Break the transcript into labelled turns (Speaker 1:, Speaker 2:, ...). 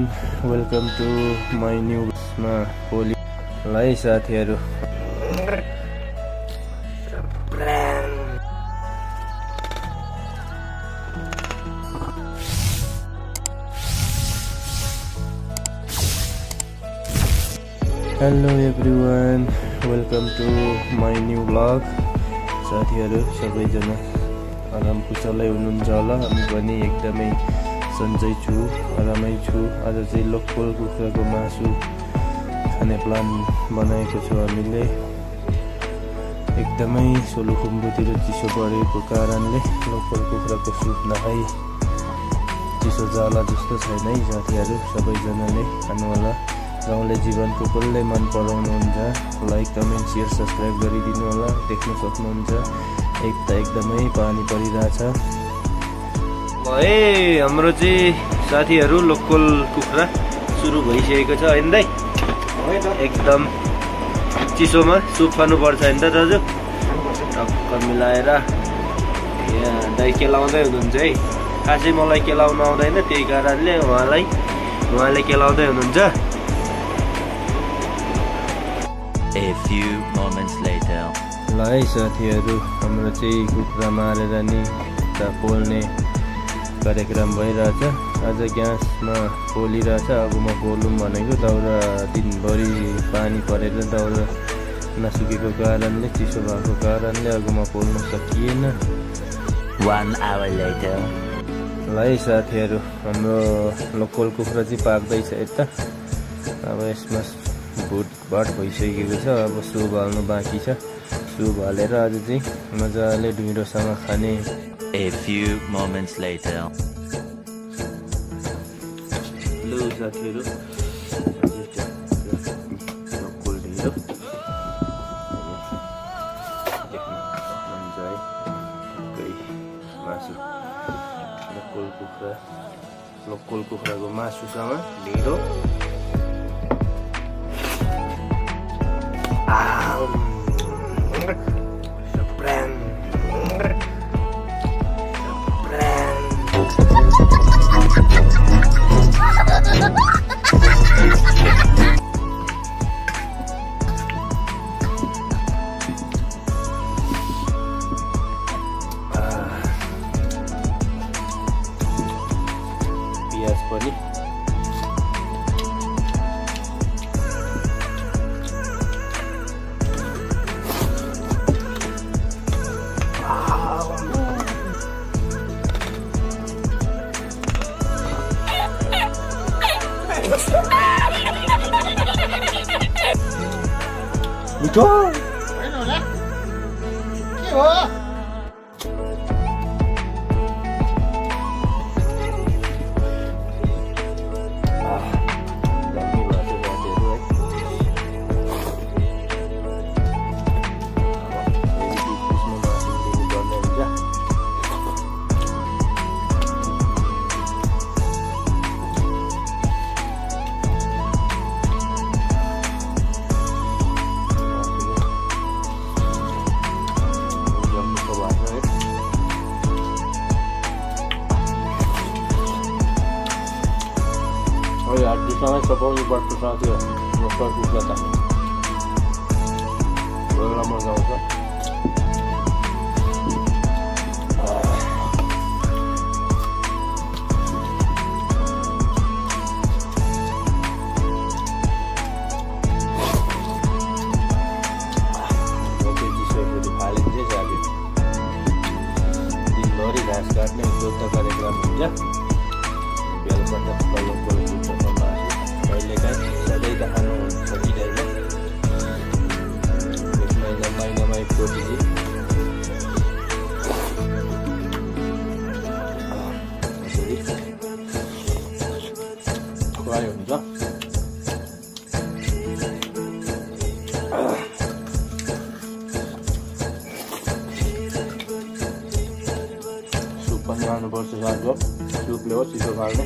Speaker 1: Welcome to my new Holi लाई साथीहरु। Hello everyone, welcome to my new blog. साथीहरु सबैजना आराम कुशलै हुनुहुन्छ होला। हामी पनि एकदमै सन्चै छु, आरामै छु। आज चाहिँ लोकल कुखुराको मासु खाने प्लान बनाएको छु हामीले। एकदमै सोलुखुम्बुतिर चिसो परेको कारणले लोकल कुखुराको सुप नखाई चिसो जाला जस्तो छैन है साथीहरु। सबैजनाले खानु होला। गाउँले जीवनको कसले मन पराउनुहुन्छ लाइक कमेन्ट शेयर सब्स्क्राइब गरिदिनु होला। देख्न सक्नुहुन्छ एकदमै पानी परिरहेछ। हाम्रो चाहिँ साथीहरु लोकल कुखुरा सुरु भइसकेको छ हैन दाइ? एकदम चिसोमा सुप खानु पर्छ हैन त दाजु? टक्क मिलाएर यहाँ दाइ केलाउँदै हुनुहुन्छ है। खासै मलाई केलाउन आउँदैन, त्यही कारणले उहाँले केलाउँदै हुनुहुन्छ।
Speaker 2: A few moments later.
Speaker 1: ल है साथीहरु, हाम्रो चाहिँ कुखुरा मारेर नि पोल्ने कार्यक्रम भइरहेछ। आज ग्यासमा पोलिरहेछ। अब म पोलौँ भनेको दाउरा दिनभरि पानी परेर दाउरा नसुकेको कारणले, चिसो भएको कारणले अगुमा पोल्न सकिएन।
Speaker 2: 1 hour later.
Speaker 1: ल है साथीहरु, हाम्रो लोकल कुखुरा चाहिँ पाक्दैछ यता। अब यसमा भुटभाट भइसकेको छ। अब सुप हाल्नु बाँकी छ। सुप हालेर आज चाहिँ मजाले ढुइँडोसँग खाने।
Speaker 2: A few moments later.
Speaker 1: लो साथीहरु, लोकल ढिँडो देख्न सक्नुहुन्छ है। मासु लोकल कुखुराको मासुसँग ढिँडो। पियाज पनि मिठो
Speaker 3: होइन होला के हो?
Speaker 1: हड्डीसँगै सपाउनु पर्छ साथी। लोकल कुखुरा त बल्ल मजा आउँछ। फालिन्छ साथी। दिनभरि घाँस काट्ने जोत्ता कार्यक्रम हुन्छ। बेलुका लोकल कुखुराको मासु कहिलेकाहीँ सधैँ त खानु सकिँदैन। एक महिनामा एकचोटि यसरी खुवाइ हुन्छ। सुप पनि खानुपर्छ साथी। सुपले हो चिसो खाल्ने।